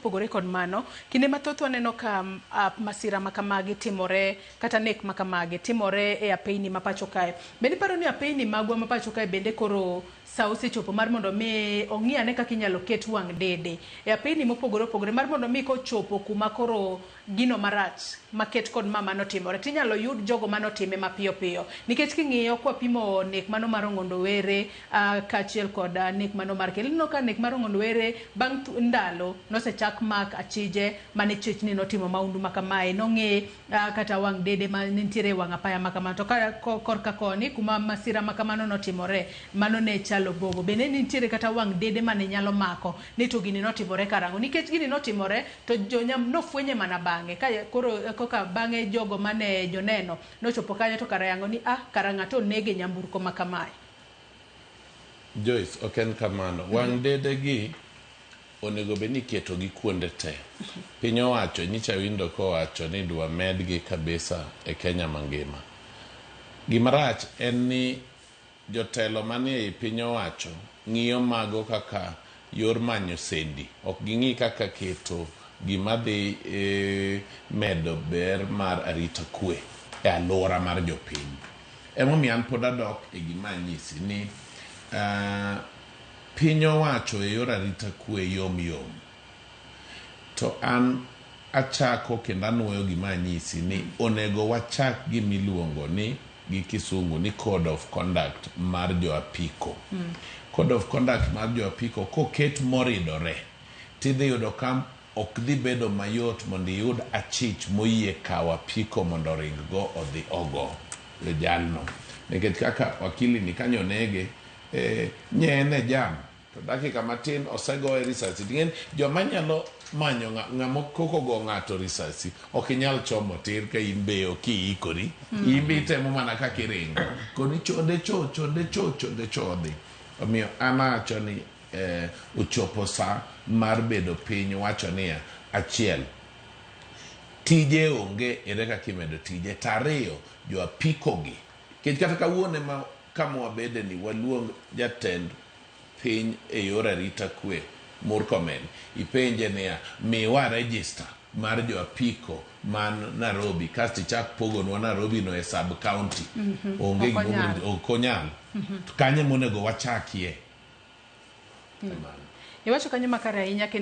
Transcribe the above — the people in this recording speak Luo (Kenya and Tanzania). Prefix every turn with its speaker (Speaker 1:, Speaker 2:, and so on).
Speaker 1: Kopogore kod mano, kinde mathoth waneno ka masira ma kamagi timore kata nek ma kamagi timore e apeyni ma pacho kae. Bende iparo ni apeyni magwa ma pacho kae bende koro sa osechopo mar mondo mi ong'i ane kaka inyalo ket wang' dede e apeyni mopogore opogore mar mondo mi kochopo kuma koro gino marach maket kod ma manotimore tinyalo yud jogo manotime mapiyo piyo nikech king'iyo kwapimo nek mano mar Ong'ondo Were kaachiel kod nek mano mar Kelly, ineno ka nek mar Ong'ondo Were bang' ndalo nosechak mak achije mane chich ni notimo maundu ma kamae, nong'i kata wang' dede ma nitiere e wang' apaya ma kamano. To ka korka koni kuma masira ma kamano notimore, mano ne chalo bogo bende nitiere kata wang' dede mane nyalo mako ni to gini notimore karang'o, nikech gini notimore to jonyam nofwenye mana bang'e ka koro koka bang'e jogo mane joneno nochopo kanyo to kara yango ni kara ng'ato onege nyamburko ma kamae.
Speaker 2: Joyce, ok en kamano. Wang' dede gi onego bed ni iketo gi kuonde te. Piny owacho nyicha winjo kowacho ni dwa medgi kabisa e Kenya mangima. Gima rach en ni jotelo manie ei piny owacho ng'iyo mago kaka yor manyo sendi. Ok ging'i kaka keto gima dhi medo ber mar arita kwe e alwora mar jopiny. Emomiyo an pod adok e gima anyisi ni piny owacho e yor arita kwe yom yom. To an achako kendo anuoyo gima anyisi ni onego wachak gimiluongo ni gi kisungu ni code of conduct mar jo apiko. Code of conduct mar jo apiko koket moridore, tidhi yudo ka ok dhi bedo mayot mondo iyud achich moyie kawo apiko mondo oring go odhi ogo jalno. Nikech kaka wakili ni kanyo onege, nye en e jam to dakika matin osegoye risasi. Ting'eni joma nyalo manyo ng'ama koko go ng'ato risasi ok inyal chomo tir ka in be ok iikori. In be itemo mana kaka iringo. Koni chonde cho, chonde cho, chonde cho odhi. Omiyo an awacho ni ochopo sa mar bedo piny wacho niya, achiel, tije onge, ere kaka imedo tije? To ariyo, jo apiko gi. Nikech kata kawuono ema kama wabede ni waluong jatend piny e yor arita kwe Murkomen, ipenje niya, miwa register mar jo apiko man Nairobi, kasto ichak pogonwa Nairobi no e sub county. Onge
Speaker 1: Ok onyal.
Speaker 2: Ok onyal. To kanye monego wachakie? Kamano.
Speaker 1: Iwacho kanyo makare ahinya kendo.